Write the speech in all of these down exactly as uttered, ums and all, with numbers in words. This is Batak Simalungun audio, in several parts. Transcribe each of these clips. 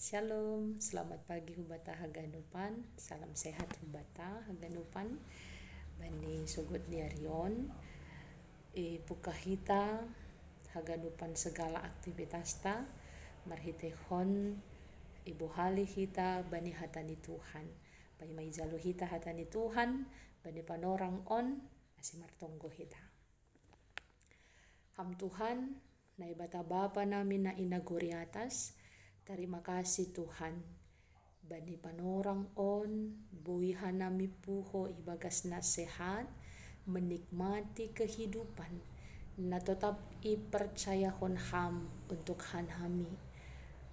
Shalom, selamat pagi hubata haganupan. Salam sehat hubata haganupan. Bani sogot ni ari on, i buka hita haganupan segala aktivitasta marhitehon ibohali hita bani hata ni Tuhan. Paima ijalo hita hata ni Tuhan bani panorang on, ase martonggo hita. Ham Tuhan, Naibata Bapa nami na i nagori atas, tarima kasih Tuhan. Bani panorang on, boi hanami puho ibagas na sehat, menikmati kehidupan na totap ipercayahon Ham untuk hanami.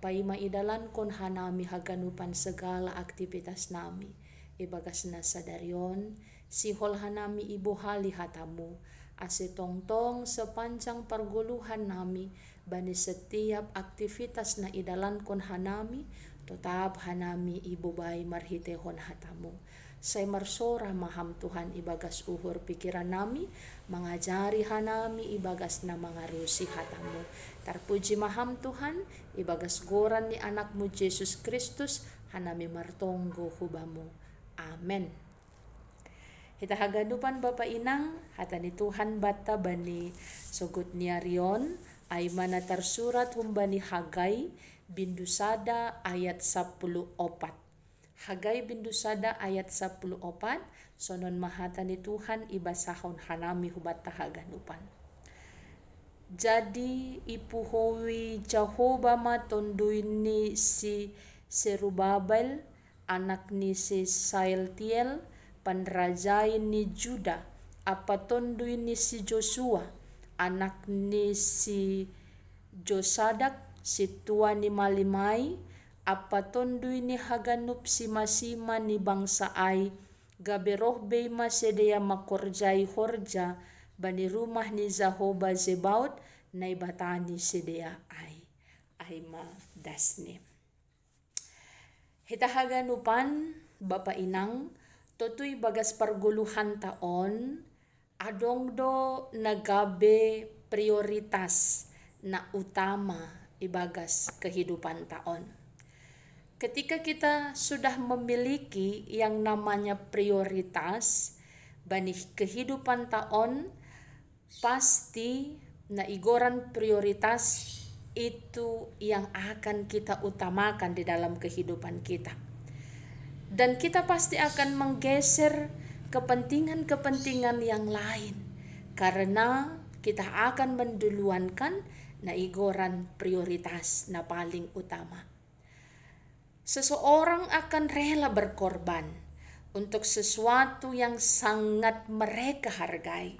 Paima idalankon hanami haganupan segala aktivitas nami, ibagas na sadari on, sihol hanami ibohali hatamu, ase tongtong sepanjang pargoluhan nami, bani setiap aktivitas na idalankon hanami, totap hanami ibobai marhitehon hatamu. Sai marsora ma Ham Tuhan ibagas uhur pikiran nami, mangajari hanami ibagas na mangarusi hatamu. Tarpuji ma Ham Tuhan, ibagas goran ni Anakmu Jesus Kristus, hanami martonggo hubamu. Amen. Hita haganupan bapa inang, hata ni Tuhan banta bani sogot ni ari on, ai ma na tarsurat humbani Hagai, bindu sada ayat sapuluh opat. Hagai bindu sada ayat sapuluh opat, sonon ma hata ni Tuhan ibasahon hanami hubanta haganupan. Jadi ipuhoi Jahowa ma tonduy ni si Serubabel, anak ni si Saeltiel, panrajai ni Juda, ampa tonduy ni si Josua, anak ni si Josadak, sintua ni malim ai, ampa tonduy ni haganup simasima ni bangsa ai, gabe roh bei ma sidea mangkorjai horja bani rumah ni Jahowa Zebaot, Naibata ni sidea ai. Ai ma dasni. Hita haganupan, bapa inang, tontu ibagas pargoluhanta on, adong do na gabe prioritas na utama ibagas kehidupanta on. Ketika kita sudah memiliki yang namanya prioritas bani kehidupanta on, pasti na igoran prioritas itu yang akan kita utamakan di dalam kehidupan kita. Dan kita pasti akan menggeser kepentingan-kepentingan yang lain karena kita akan menduluankan na igoran prioritas na paling utama. Seseorang akan rela berkorban untuk sesuatu yang sangat mereka hargai.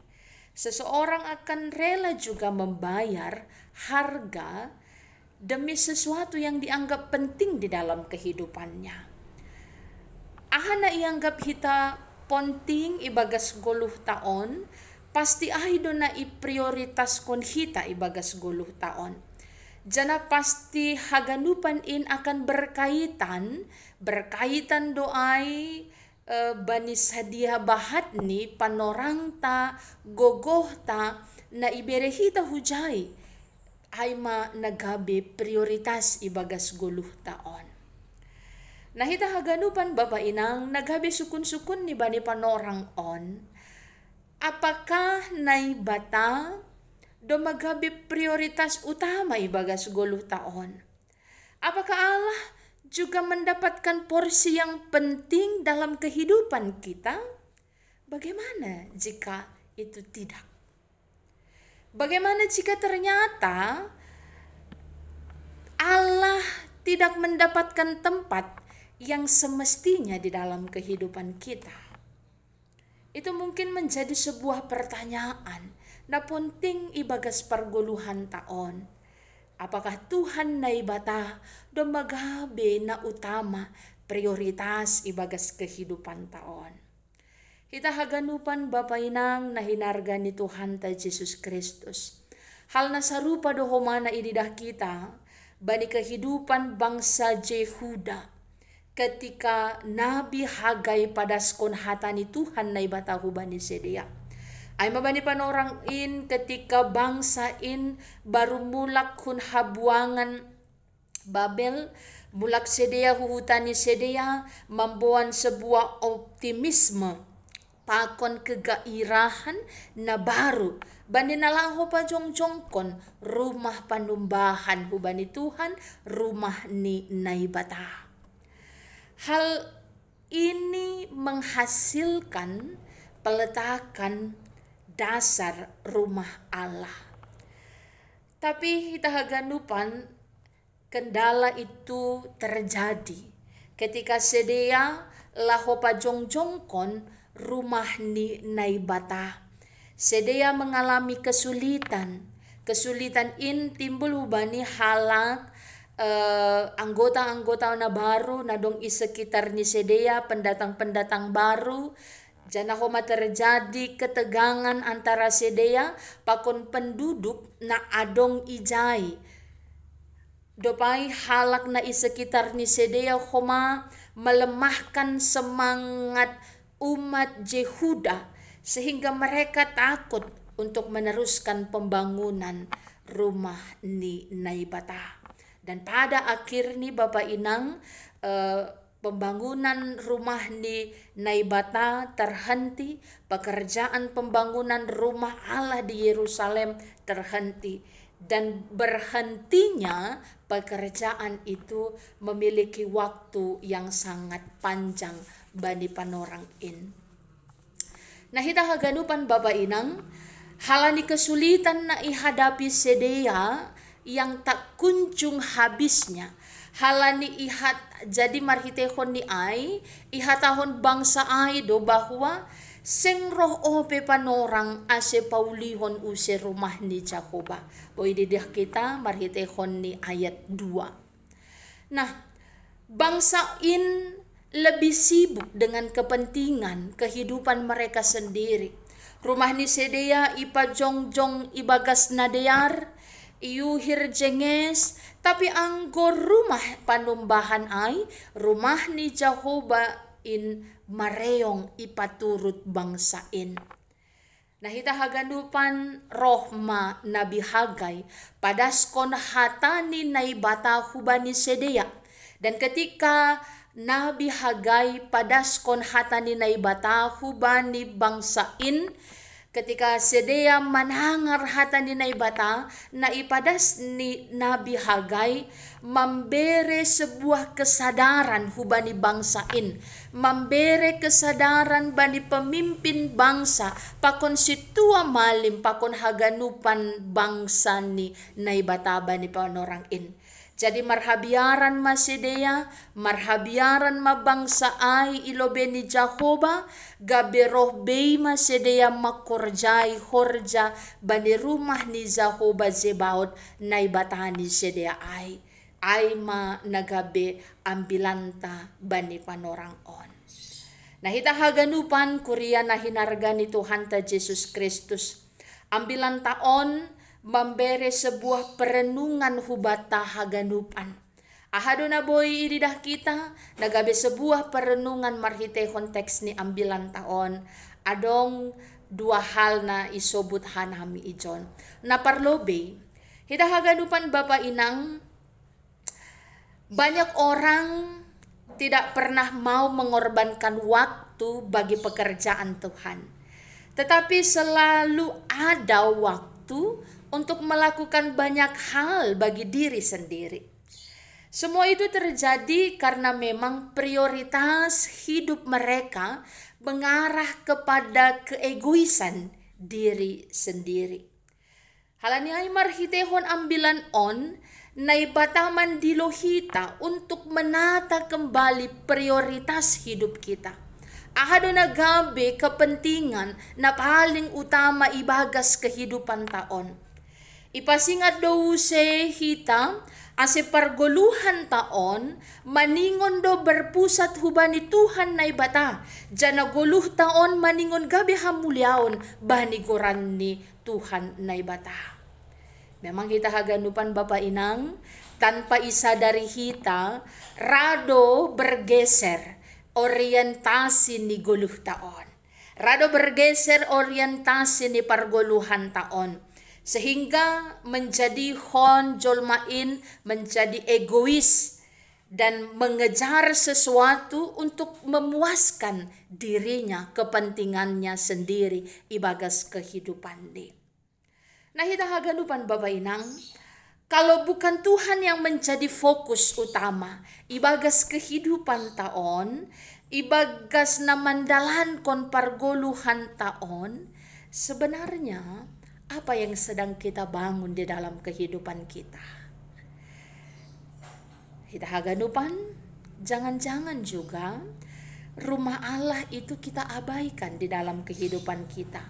Seseorang akan rela juga membayar harga demi sesuatu yang dianggap penting di dalam kehidupannya. Aha na ianggap hita ponting ibagas goluhta on, pasti ai do na iprioritaskon hita ibagas goluhta on. Janah pasti haganupan in akan berkaitan, berkaitan do ai, eh, bani sadia bahat ni panorangta, gogohta, na ibere hita hujai, ai ma na gabe prioritas ibagas goluhta on. Na hita haganupan bapa inang, na gabe sukun-sukun ni bani panorang on, apakah Naibata domma gabe prioritas utama ibagas goluhta on? Apakah Allah juga mendapatkan porsi yang penting dalam kehidupan kita? Bagaimana jika itu tidak? Bagaimana jika ternyata Allah tidak mendapatkan tempat yang semestinya di dalam kehidupan kita? Itu mungkin menjadi sebuah pertanyaan na ponting ibagas pargoluhanta on. Apakah Tuhan Naibata domma gabe na utama, prioritas ibagas kehidupanta on? Hita haganupan bapa inang na hinarga ni Tuhanta Jesus Kristus. Hal na sarupa do homa na ididah hita bani kehidupan bangsa Jehuda, ketika Nabi Hagai padaskon hata ni Tuhan Naibata hubani sidea. Ai ma bani panorang in, ketika bangsa in baru mulak hun habuangan Babel, mulak sedea huhutani sedea mamboan sebuah optimisme pakon kegairahan na baru bani na laho pajongjongkon rumah panumbahan hubani Tuhan, rumah ni Naibata. Hal ini menghasilkan peletakan dasar rumah Allah. Tapi hita haganupan, kendala itu terjadi ketika sedea laho pajongjongkon rumah ni Naibata. Sedea mengalami kesulitan. Kesulitan in timbul hubani halak, eh, anggota-anggota na baru na dong i sekitar ni sedea, pendatang-pendatang baru, janah homa terjadi ketegangan antara sedea pakon penduduk na adong ijai. Dopai halak na i sekitar ni sedea homa melemahkan semangat umat Jehuda, sehingga mereka takut untuk meneruskan pembangunan rumah ni Naibata. Dan pada akhirnya, Bapak Inang, eh, pembangunan rumah ni Naibata terhenti, pekerjaan pembangunan rumah Allah di Yerusalem terhenti, dan berhentinya pekerjaan itu memiliki waktu yang sangat panjang bani panorang in. Nah, hita haganupan Bapa Inang, halani kesulitan na ihadapi sedea yang tak kunjung habisnya, halani ihat jadi marhitehon ni ai, ihatahon bangsa ai do bahwa seng roh ope panorang ase paulihon use rumah ni Jahoba. Boi didah kita marhitehon ni ayat dua. Nah, bangsa in lebih sibuk dengan kepentingan kehidupan mereka sendiri. Rumah ni sedea ipajongjong ibagas na dear, iuhir jenges, tapi anggo rumah panumbahan ai, rumah ni Jahoba in mareong ipaturut bangsa in. Nah, hita haganupan roh ma Nabi Hagai padaskon hata ni Naibata hubani sedea. Dan ketika Nabi Hagai padaskon hata ni Naibata hubani bangsa in, ketika sedea manangar hata ni Naibata, na ipadas ni Nabi Hagai mambere sebuah kesadaran hubani bangsa in, mambere kesadaran bani pemimpin bangsa, pakon sintua malim, pakon haganupan bangsa ni Naibata bani panorang in. Jadi marhabiaran ma sedea, marhabiaran ma bangsa ai i lobei ni Jahoba, gabe roh bei ma sedea mangkorjai horja bani rumah ni Jahoba Zebaot, Naibata ni sedea ai. Ai ma na gabe ambilanta bani panorang on. Nah, hita haganupan kuria na hinarga ni Tuhanta Jesus Kristus, ambilanta on mambere sebuah perenungan hubanta haganupan. Aha do na boi ididah kita na gabe sebuah perenungan marhitehon teks ni ambilanta on? Adong dua hal na isobut hanami ijon. Na parlobei, hita haganupan Bapa Inang, banyak orang tidak pernah mau mengorbankan waktu bagi pekerjaan Tuhan. Tetapi selalu ada waktu untuk melakukan banyak hal bagi diri sendiri. Semua itu terjadi karena memang prioritas hidup mereka mengarah kepada keegoisan diri sendiri. Halani ai marhitehon ambilan on, Naibata mandilo hita untuk menata kembali prioritas hidup kita. Aha do na gabe kepentingan na paling utama ibagas kehidupanta on? Ipasingat do use hita ase pargoluhanta on maningon do berpusat hubani Tuhan Naibata, janah goluhta on maningon gabe hamuliaon bani goran ni Tuhan Naibata. Memang hita haganupan Bapa Inang, tanpa isadari hita, ra do bergeser orientasi ni goluhta on. Ra do bergeser orientasi ni pargoluhanta on. Sehingga menjadihon jolma in menjadi egois dan mengejar sesuatu untuk memuaskan dirinya, kepentingannya sendiri ibagas kehidupan ni. Nah, hita haganupan bapa inang, kalau bukan Tuhan yang menjadi fokus utama ibagas kehidupan ta on, ibagas na mandalankon pargoluhan ta on, sebenarnya apa yang sedang kita bangun di dalam kehidupan kita? Hita haganupan, jangan-jangan juga rumah Allah itu kita abaikan di dalam kehidupan kita.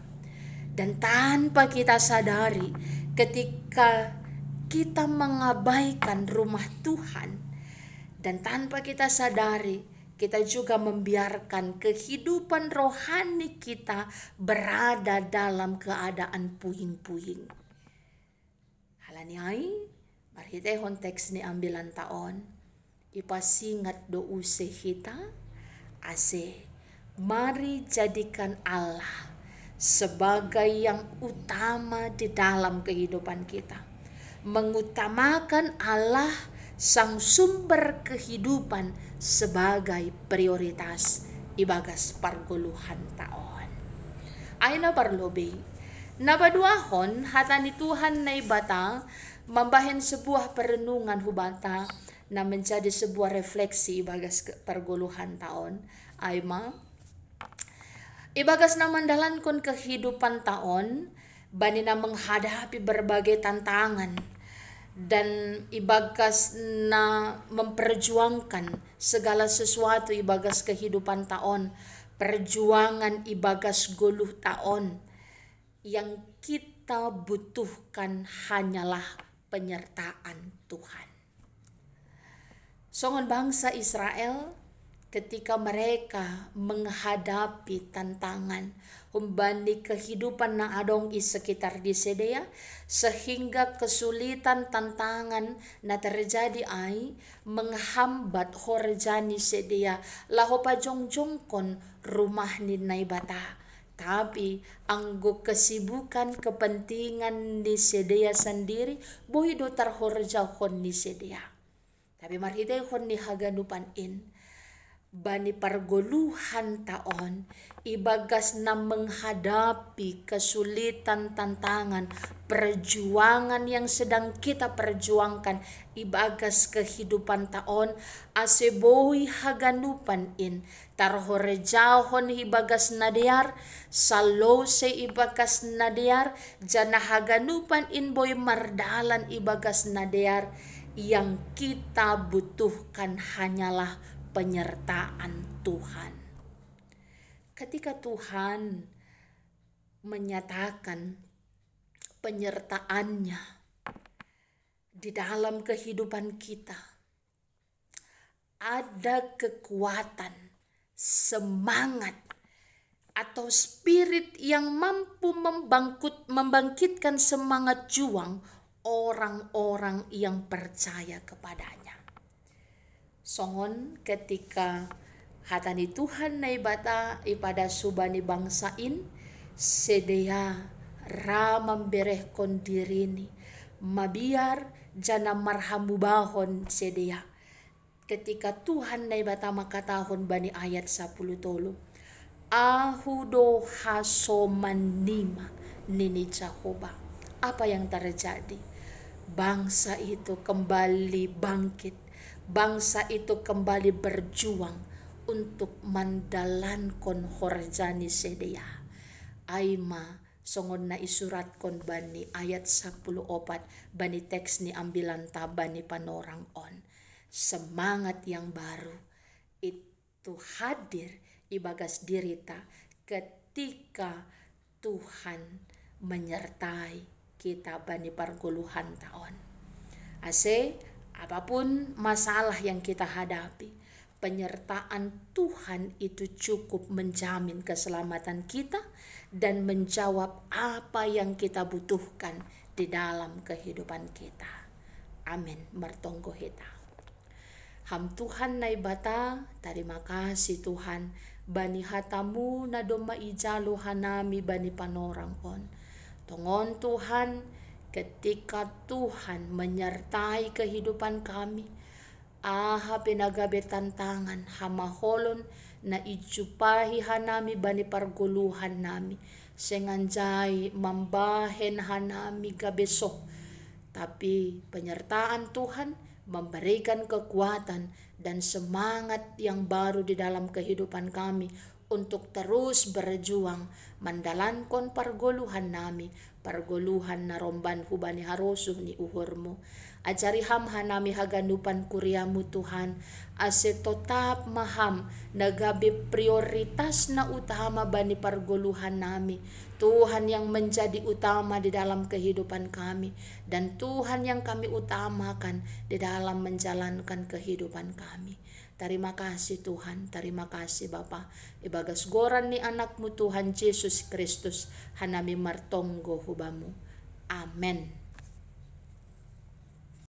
Dan tanpa kita sadari, ketika kita mengabaikan rumah Tuhan, dan tanpa kita sadari, kita juga membiarkan kehidupan rohani kita berada dalam keadaan puing-puing. Halani ai, marhitehon teks ni ambilan ta on, ipasingat do use hita, ase mari jadikan Allah sebagai yang utama di dalam kehidupan kita. Mengutamakan Allah, sang sumber kehidupan, sebagai prioritas ibagas pargoluhan ta on. Ai na parlobei, na paduahon, hata ni Tuhan Naibata mambahen sebuah perenungan hubanta na menjadi sebuah refleksi ibagas ke-, pargoluhan ta on. Ai ma, ibagas na mandalankon kehidupan ta on, bani na menghadapi berbagai tantangan, dan ibagas na memperjuangkan segala sesuatu ibagas kehidupan ta on, perjuangan ibagas goluh ta on, yang kita butuhkan hanyalah penyertaan Tuhan. Songon bangsa Israel, ketika mereka menghadapi tantangan humbani kehidupan na adong i sekitar ni sidea, sehingga kesulitan tantangan na terjadi ai menghambat horja ni sidea laho pajongjongkon rumah ni Naibata. Tapi anggo kesibukan kepentingan ni sidea sandiri, boi do tarhorjahon ni sidea. Tapi marhitehon ni haganupan in, bani pargoluhan ta on, ibagas na menghadapi kesulitan, tantangan, perjuangan yang sedang kita perjuangkan ibagas kehidupan ta on, ase boi haganupan in tarhorjahon ibagas na dear, salose ibagas na dear, janah haganupan in boi mardalan ibagas na dear. Yang kita butuhkan hanyalah penyertaan Tuhan. Ketika Tuhan menyatakan penyertaan-Nya di dalam kehidupan kita, ada kekuatan, semangat, atau spirit yang mampu membangkut-, membangkitkan semangat juang orang-orang yang percaya kepada-Nya. Songon ketika hata ni Tuhan Naibata ipadas hubani bangsa in, sidea ra mamberehkon dirini, mabiar janah marhamubahon sidea. Ketika Tuhan Naibata mangkatahon bani ayat sapuluh tolu, "Ahu do hasoman nima," nini Jahowa. Apa yang terjadi? Bangsa itu kembali bangkit. Bangsa itu kembali berjuang untuk mandalankon horja ni sidea. Ai ma songon na isuratkon bani ayat sapuluh opat bani teks ni ambilan ta bani panorang on. Semangat yang baru itu hadir ibagas dirita ketika Tuhan menyertai kita bani pargoluhan ta on. Ase, apapun masalah yang kita hadapi, penyertaan Tuhan itu cukup menjamin keselamatan kita dan menjawab apa yang kita butuhkan di dalam kehidupan kita. Amin. Martonggo hita. Ham Tuhan Naibata, tarima kasih Tuhan, bani hata-Mu na domma ijalo hanami bani panorang on. Tongon Tuhan, Ketika Tuhan menyertai kehidupan kami, aha pe na gabe tantangan, hamaolon na ijumpahi hanami bani pargoluhan nami, seng anjai mambahen hanami gabe soh. Tapi penyertaan Tuhan memberikan kekuatan dan semangat yang baru di dalam kehidupan kami untuk terus berjuang mandalanhon pargoluhan nami, pargoluhan na romban hubani harosuh ni uhurmu. Ajari Ham hanami haganupan kuriamu, Tuhan, ase totap ma Ham na gabe prioritas na utama bani pargoluhan nami, Tuhan yang menjadi utama di dalam kehidupan kami, dan Tuhan yang kami utamakan di dalam menjalankan kehidupan kami. Tarima kasih Tuhan, tarima kasih Bapa. Ibagas goran ni Anakmu Tuhan Jesus Kristus, hanami martonggo hu Bamu. Amen.